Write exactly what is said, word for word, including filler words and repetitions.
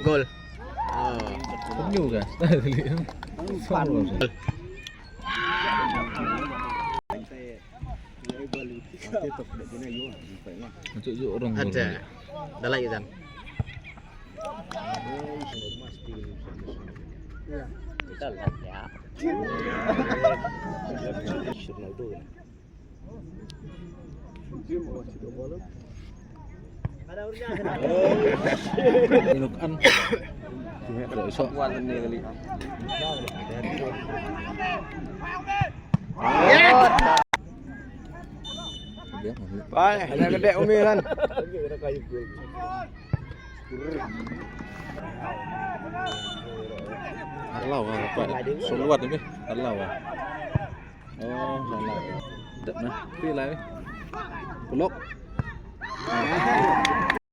Gol. Oh. Senyum kan? Gol. Masuk juga orang. Ada. Gol. Dah lagi, Zan. Kita lihat ya. Ronaldo kan. Inuk an. Ada esok. Bye, ada gede Umi kan. Arlaw ah, apa? Suluat ni, Arlaw ah. Oh, salah. Tak nah, pi lai. Peluk.